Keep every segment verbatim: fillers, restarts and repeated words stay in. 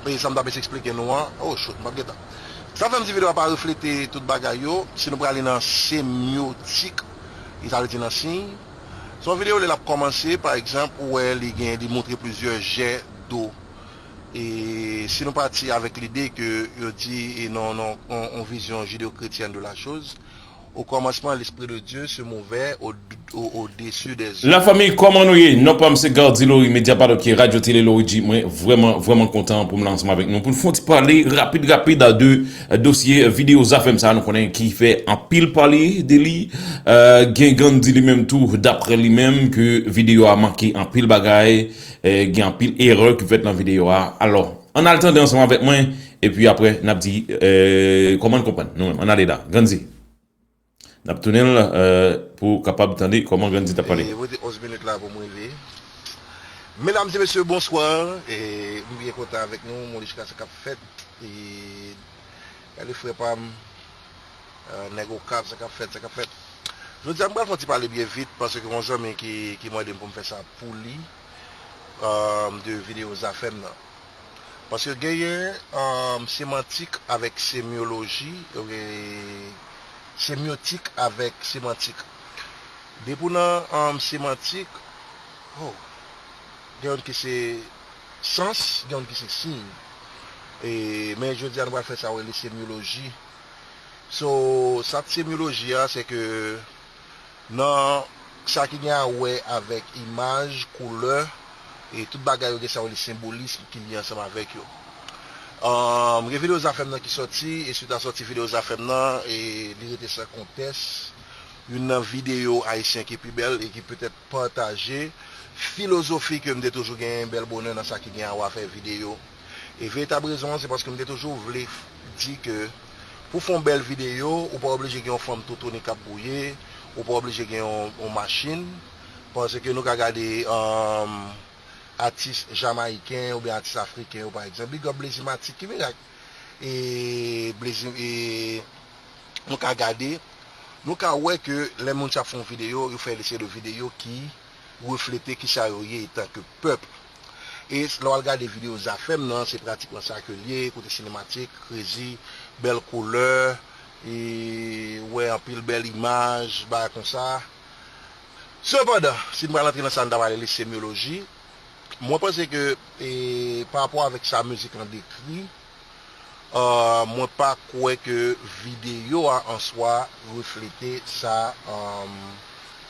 E sa m t ap eseye eksplike nou an. Oh, shoot, m p ap gentan. Sa fè m di videyo a pa reflete tout bagay yo. Si nou prale nan semyotik, e sa vle di nan siy. Se yon videyo lè l ap kòmanse, pa egzanp, ou wè li gen, li montre plizyè jè do. E si nou pati avèk lide ke yo di, e non, non, on, on vizyon jideyokretyèn de la choz, au commencement, l'Esprit de Dieu se mouvait au, au, au-dessus des eaux. La famille, kòman nou ye? Non pa m se Gardy Laurie, medya pa dòt ki Radyo Tele Laurie G. Mwen vrèman, vrèman kontan pou m la ansanm avèk nou pou n fè yon ti pale rapid, rapid a de, euh, dosye, euh, videyo Zafèm sa nou konnen ki fè anpil pale de li. Euh, gen Gandhi li menm tou, daprè li menm, ke videyo a manke anpil bagay, euh, gen anpil erè ki fèt nan videyo a. Alò, ann al tande ansanm avèk mwen, epi aprè, n ap di, euh, kòman n konprann nou menm. Ann ale la. Gandhi. N ap tounen l, euh, pou w kapab tande kòman Gandhi t ap pale. E, rete onz minit la pou m rive. Medam e mesye, bonswa. E, m byen kontan avèk nou. Molichka, sa k ap fèt. E, gade frè pa m, euh, nèg Okap, sa k ap fèt, sa k ap fèt. Jodi a, m pral fè yon ti pale byen vit, paske yon zanmi ki, ki mande m pou m fè sa pou li, euh, de videyo Zafèm nan. Paske genyen, um, semantik avèk semyoloji, e, semyotik avèk semantik. Depi w nan, um, semantik, oh, gen youn ki se sans, gen youn ki se siy. E, men jodi a, nou pral fè sa yo rele semyoloji. So, sa semyoloji a, se ke nan sa ki gen a wè avèk imaj, koulè, e tout bagay yo gen sa yo rele senbolism ki lye ansanm avèk yo. Ahn, gen videyo Zafèm nan ki sòti, e swit a sòti videyo Zafèm nan, e li rete san kontès. Youn nan videyo ayisyen ki pi bèl e ki petèt pataje filozofi ke m te toujou genyen bèl bonè nan sa ki gen a wè avèk videyo. E veritab rezon an, se paske m te toujou vle f-, di ke pou fè yon bèl videyo, ou pa oblije gen yon fanm toutouni k ap gouye, ou pa oblije gen yon, yon machin, paske nou ka gade, um, atis jamayiken oubyen atis afriken yo, pa egzanp. Big up Blazy Matic, ki mirak. E Blazy, e nou ka gade, nou ka wè ke lè moun sa ap fè yon videyo, yo fè li se de videyo ki reflete kisa yo ye etanke pèp. E lè w al gade videyo Zafèm nan, se pratikman sa ke l ye, kote sinematik, krezi, bèl koulè, e wè anpil bèl imaj, bagay konsa. Sepandan, si n pral antre nan sa n ta pale li semyoloji, mwen panse ke, e, pa rapò avèk sa mizik lan dekri, euh, mwen pa kwè ke videyo a an swa reflete sa, um,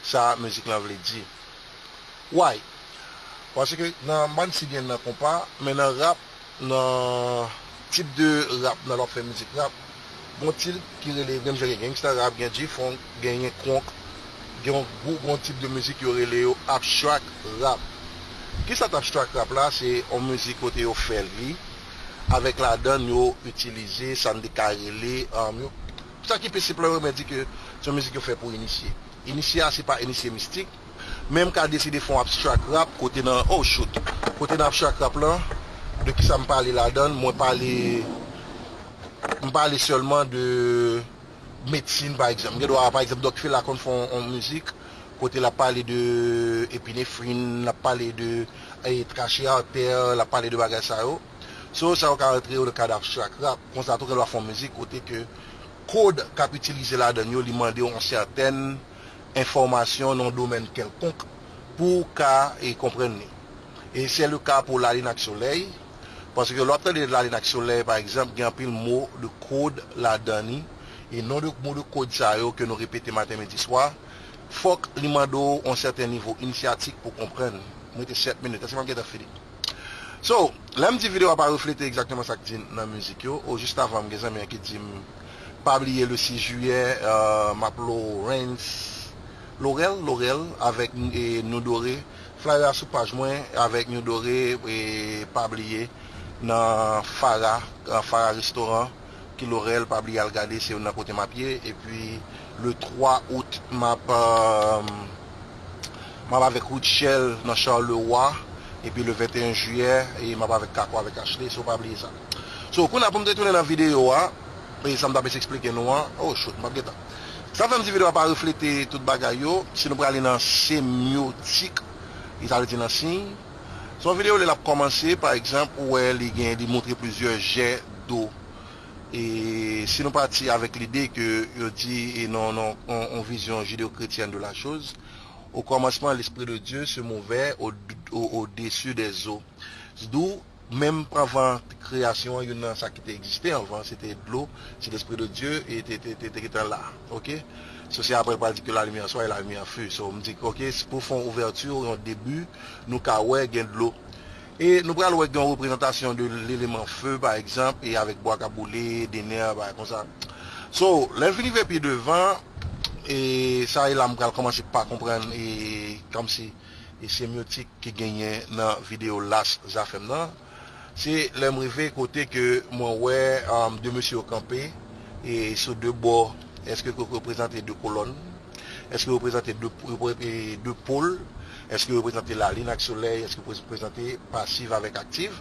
sa mizik lan vle di. Why? Paske nan, m pa konn si gen nan konpa, men nan rap, nan tip de rap, nan lè w ap fè mizik rap, gon tip ki rele, menm jan gen gangsta rap, gen G-funk, genyen crunk, gen yon gwo, gon tip de mizik yo rele yo abstract rap. Kisa k abstract rap la? Se yon mizik kote yo fè li, avèk ladan l yo itilize sa n te ka rele, um, yo, sa ki pi senp lan, yo renmen di ke se yon mizik yo fè pou inisye. Inisye a, se pa inisye mistik, men m ka deside fè yon abstract rap, kote nan, oh shoot, kote nan abstract rap lan, de kisa m pale ladan l, mwen pale, m pale sèlman de medsin, pa egzanp. Gen dwa, pa egzanp, Doc Phil la konn fè yon, yon mizik, kote l ap pale de epinefrin, l ap pale de, e, trache atè, l ap pale de bagay sa yo. So, sa yo ka rantre yo nan kad abstract rap. Konsa tou, gen dwa fè yon mizik kote ke kòd k ap itilize ladan l yo, li mande w yon sètèn enfòmasyon nan yon domèn kèlkonk pou w ka, e, konprann li. E se le ka pou lalin ak solèy, paske lè w ap tande lalin ak solèy, pa egzanp, gen anpil mo de kòd ladan li, e non de mo de kòd sa yo ke nou repete maten, midi, swa, fòk li mande w yon sèten nivo inisyatik pou w konprann. M rete sèt minit, èske m ap gentan fini? So, lè m di videyo a pa reflete egzakteman sa k di nan mizik yo, o jis avan m gen zanmi an ki di m, pa bliye le sis jiyè, euh, m ap Lawrence, Laurel, Laurel, avèk, e, Nou Dore. Flyer a sou paj mwen, avèk Nou Dore, e, pa bliye, nan Fara, nan Fara Restoran, ki Laurel, pa bliye al gade, se youn nan kote m ap ye. Epi, le twa out, m ap, euh, m ap avèk Rutshelle nan Charleroi. Epi le venteyen jiyè, e m ap avèk Kako avèk Ashley, so pa bliye sa. So, kounye a pou m te tounen nan videyo a, e sa m t ap eseye eksplike nou an, oh shoot, m ap gentan. Sa fè m di videyo a pa reflete tout bagay yo, si nou prale nan semyotik, e sa vle di nan siy, Se yon videyo lè l ap kòmanse, pa egzanp, ou wè li gen, li montre plizyè jè do. E si nou pati avèk lide ke yo di, e non, non, on, on vizyon jideyokretyèn de la choz, au commencement, l'Esprit de Dieu se mouvait au, au, au-dessus des eaux. Dou, menm anvan kreyasyon an, youn nan sa ki te egziste anvan, se te dlo, se Lespri de Dye, e te, te, te, te gentan la. Oke? So, se apre l pral di ke la lumière soit et la lumière fut. So, m di, oke, se pou fè yon ouvèti, yon debi, nou ka wè gen dlo. E nou pral wè gen yon reprezantasyon de leleman fe, pa egzanp, e avèk bwa k ap boule, de nè, bagay konsa. So, lè n vin rive pi devan, e sa e la m pral kòmanse pa konprann, e kòmsi e semyotik ki genyen nan videyo Las Zafèm nan, se lè m rive kote ke mwen wè um, de mesye yo kanpe e sou de bò, èske yo reprezante de kolòn, èske yo reprezante de, de pòl, èske yo reprezante lalin ak solèy, èske yo reprezante pasiv avèk aktiv.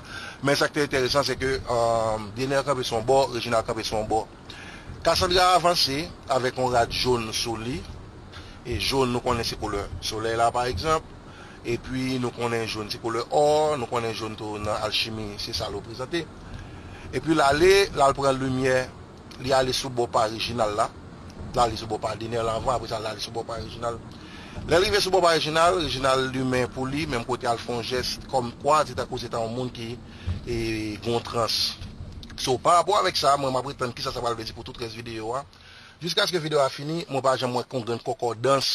Men sa ki te enteresan, se ke um, Dener kanpe sou yon bò, Reginald kanpe sou yon bò. Cassandra avanse avèk yon rad jòn sou li. E jòn, nou konnen se koulè solèy la, pa egzanp. Epi nou konnen jòn se koulè or, nou konnen jòn tou nan alchimi, se sa l reprezante. Epi l ale, l al pran limyè, li ale sou bò pa Reginald la. L ale sou bò pa Dener la anvan, apre sa l ale sou bò pa Reginald. Lè l rive sou bò pa Reginald, Reginald limen pou li, menm kote al fè yon jès kòmkwa se tankou se ta yon moun ki e, gen yon trans. So, pa rapò avèk sa, mwen m ap ret tann kisa sa pral vle di pou tout rès videyo a. Jiskaske videyo a fini, mwen pa janm wè yon grenn kòkòdans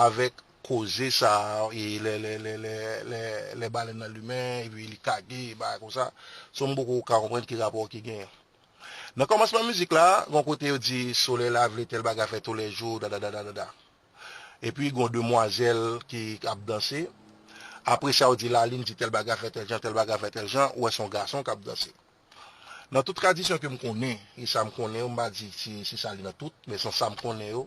avèk koze sa a, e lè, lè, lè, lè, lè, lè balèn nan limen, epi li kage, bagay konsa. So, m poko ka konprann ki rapò ki genyen. Nan kòmansman mizik la, gon kote yo di solèy la vle tèl bagay fè toulèjou, dada, dada, dada. Epi gon demwazèl ki ap danse. Apre sa, yo di lalin di tèl bagay fè tèl jan, tèl bagay fè tèl jan, ou wè se yon gason k ap danse. Nan tout tradisyon ke m konnen, e sa m konnen yo, m pa di si, si sa li nan tout, men se sa m konnen yo.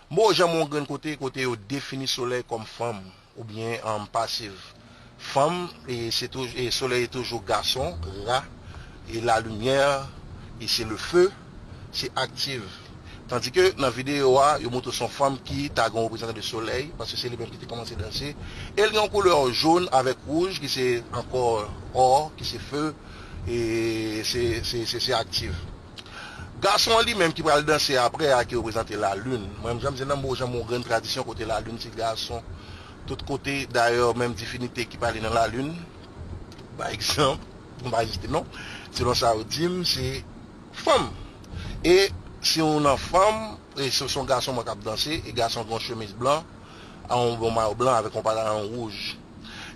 M poko janm wè yon grenn kote, kote yo defini solèy kòm fanm, oubyen um, pasiv. Fanm, e se toujou, e solèy e toujou gason, ra, e la lumière, e se le feu, se aktiv. Tandike nan videyo a, yo montre se yon fanm ki ta gen yon reprezantan de solèy, paske se li menm ki te kòmanse danse. E l gen yon koulè jòn avèk wouj, ki se ankò or, ki se feu, e se, se, se, se aktiv. Gason an li menm ki pral danse apre a, ki reprezante lalin. Mwen, m janm di nan mo, janm yon grenn tradisyon kote lalin se gason. Tout kote, dayè, menm divinite ki pale nan lalin, pa egzanp, m pa egziste non, selon sa yo di m, se fanm. E si w nan fanm, e si w se yon gason mwen k ap danse, e gason gen yon chemiz blan, a yon bon mayo blan avèk yon patayon wouj.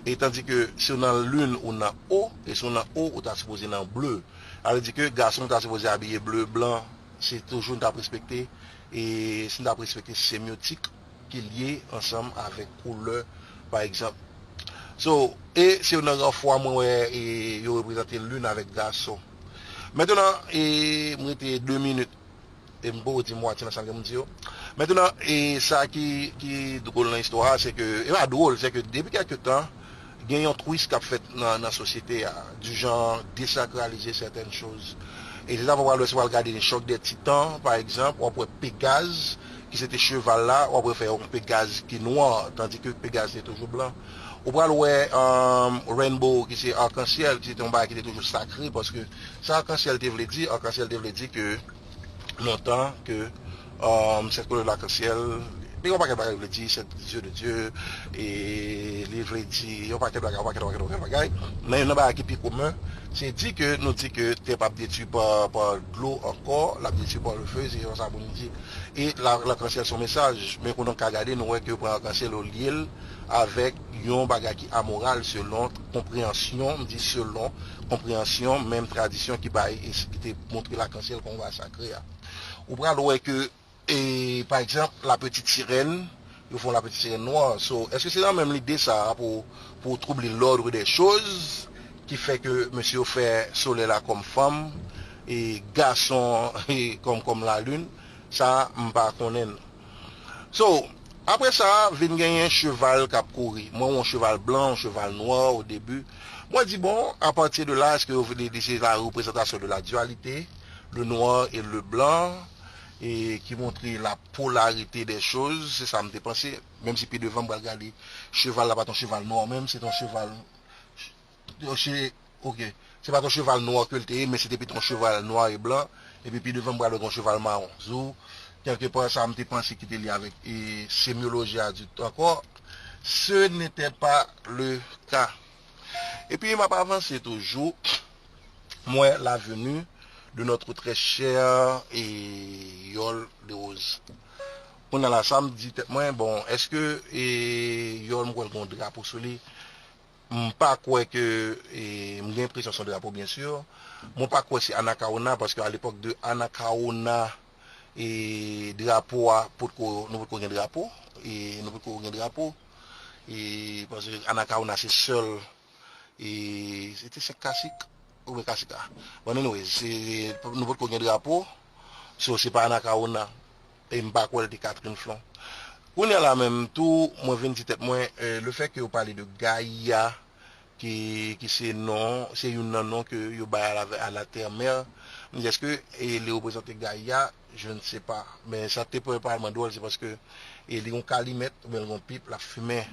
E tandike si w nan lin ou nan o, e si w nan o, ou ta sipoze nan ble. Sa vle di ke gason ta sipoze abiye ble, blan, se toujou n t ap respekte, e si n t ap respekte semyotik ki lye ansanm avèk koulè, pa egzanp. So, e se nan gran fwa mwen wè e, yo reprezante lin avèk gason. Mentenan, e m rete de minit, e m poko di mwatye nan sa m gen pou m di yo. Mentenan, e sa ki, ki dwòl nan istwa a, se ke, e pa dwòl, se ke depi kèlke tan, gen yon twis k ap fèt nan, nan sosyete a, di jan desakralize sètèn choz. E se sa w pral wè, si w al gade Choc des Titans, pa egzanp, w ap wè Pégase, ki se te cheval la, w ap refè yon Pégase ki nwa, tandike Pégase te toujou blan. Ou pral wè um, Rainbow, ki se akansyèl, ki se te yon bagay ki te toujou sakre, paske sa akansyèl te vle di, akansyèl te vle di ke lontan ke um, cette couleur de l'arc-en-ciel, li gen yon pakèt bagay vle di, c'est yeux de Dieu, e li vle di yon pakèt bagay, yon pakèt, yon pakèt, yon pakèt bagay. Men youn nan bagay ki pi komen, se di ke nou di ke tè p ap detwi pa, pa dlo ankò, l ap detwi pa le feu, se sa moun di. E la, l'arc-en-ciel se yon mesaj, men kounye a w ka gade, nou wè ke yo pran akansyèl, yo lye l avèk yon bagay ki amoral selon konpreyansyon, m di selon konpreyansyon menm tradisyon ki bay, ki te montre lakansyèl kòm bagay sakre a. Ou pral wè ke, e, pa egzanp, la petite sirène, yo fè yon la petite sirène nwa. So, èske se nan menm lide sa a pou, pou troubler l'ordre des choses ki fè ke mesye yo fè solèy la kòm fanm, e gason e kòm, kòm lalin? Sa, m pa konnen. So, apre sa, vin genyen cheval k ap kouri. Mwen wè yon cheval blan, yon cheval nwa o debi. Mwen di, bon, apati de la, èske yo vle di se la reprezantasyon de la dualité, le noir et le blanc, e ki montre la polarité des choses, se sa m te panse. Menm si pi devan m pral gade cheval la pa t yon cheval nwa menm, se t yon cheval Yo, se, ok. Se pa t yon cheval nwa ke l te ye, men se te pito yon cheval nwa e blan. Epi pi devan, m pral wè yon cheval mawon. Zou, kèlkepa, sa m te panse ki te lye avèk e, semyoloji adilt ankò. Ce n'était pas le cas. Epi m ap avanse toujou. M wè la venue de notre très cher e, Yol de Rose. Kounye a la, sa m di tèt mwen, bon, èske e, Yol m kwè l gen yon drapo sou li? M pa kwè ke, e, m gen enpresyon se yon drapo, byen si. Mwen pa kwè se Anacaona, paske a lepòk de Anacaona, e, drapo a, potko, nou potko gen drapo, e, nou potko gen drapo, e, paske Anacaona se sèl, e, se te senk kasik, oubyen kasik a. Bon, anyway, se, nou potko gen drapo, so se pa Anacaona, e m pa kwè l te Catherine Flon. Kounye a la menm tou, mwen vin di tèt mwen, e, le fait que yo pale de Gaïa, ki, ki se non, se youn nan non ke yo bay a la, à la terre-mère. M di, èske e, li reprezante Gaïa? Je ne sais pas. Men sa te premyèman dwòl, se paske e, li yon kalimèt, oubyen li yon pip, l ap fimen.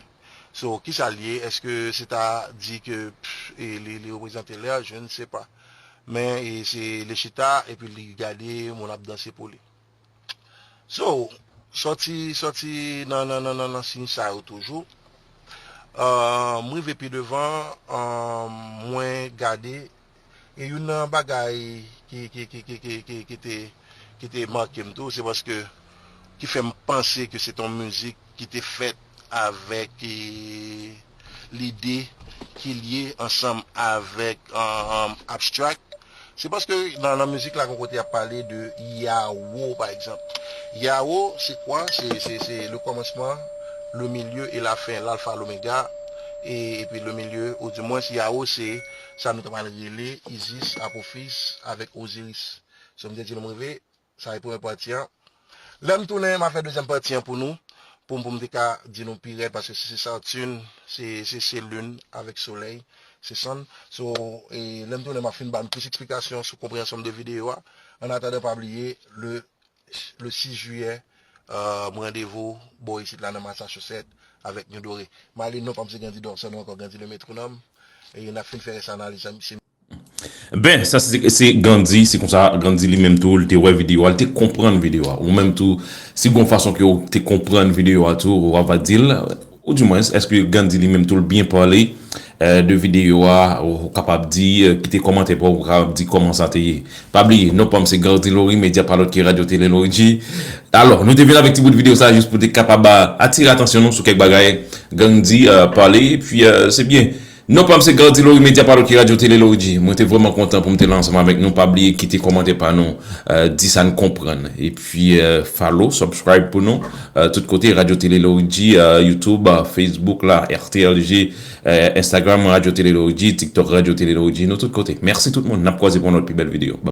So, kisa l ye? Èske se ta di ke pff, e, li, li reprezante lè? Je ne sais pas. Men e, se li chita, epi li gade, moun ap danse pou li. So, sòti, sòti nan, nan, nan, nan, nan siy sa yo toujou. Uh, m rive pi devan, uh, mwen gade, e youn nan bagay ki, ki, ki, ki, ki, ki, ki te, ki te make m tou, se paske, ki fè m panse ke se t on mizik ki te fèt avèk e, lide ki lye ansanm avèk um, abstract. Se paske nan, nan mizik la, gon kote y ap pale de Yawo, pa egzanp. Yawo, se kwa? Se, se, se le kòmansman, le milye e la fen, l'alfa, l'omega, e, epi le milye, ou di mwens, Yawo, se sa nou ta pral rele Isis, Apophis, avèk Osiris. So, m te di nou m rive, sa e premye pati an. Lè m tounen, m a fè dezyèm pati an pou nou, pou m, pou m te ka di nou pi rèd, paske si se Saturn, se, se, se Lune avèk Solèy, se Sun. So, e, lè m tounen, m a fin ba nou plis eksplikasyon sou konpreyansyon m de videyo a. An atandan, pa bliye, le, le sis jiyè, uh, m randevou bò isit la nan Massachusetts avèk New Doré. M ale, non pa m se Grandy Dorson ou ankò Grandy le Métronome. E n ap fin fè rès analiz la, se Ben, sa se, se Gandhi, se konsa Gandhi li menm tou, li te wè videyo a, li te konprann videyo a. Ou menm tou, si gon fason ke w te konprann videyo a tou, ou ava di l, ou di mwens, èske Gandhi li menm tou, l byen pale, eh, de videyo a, ou kapab di, eh, kite kòmantè pa w, ou kapab di kòman sa te ye. Pa bliye, non pa m se Gandhi Laurie, medya pa lòt ke Radyo Tele Laurie G. Alò, nou te vin avèk ti bout videyo sa, jis pou te kapab, ah, atire atansyon nou sou kèk bagay Gandhi, eh, pale, epi, eh, se byen. Non pa m se Gandhi Laurie, medya pa lòt ke Radyo Tele Laurie G. Mwen te vrèman kontan pou m te la ansanm avèk nou. Pa bliye kite kòmantè pa nou, eh, di sa n konprann. Epi, eh, follow, subscribe pou nou, eh, tout kote, Radyo Tele Laurie G, eh, YouTube, eh, Facebook la, R T L G, eh, Instagram, Radyo Tele Laurie G, TikTok, Radyo Tele Laurie G, nou tout kote. Mèsi tout moun, n ap kwaze pou yon lòt pi bèl videyo.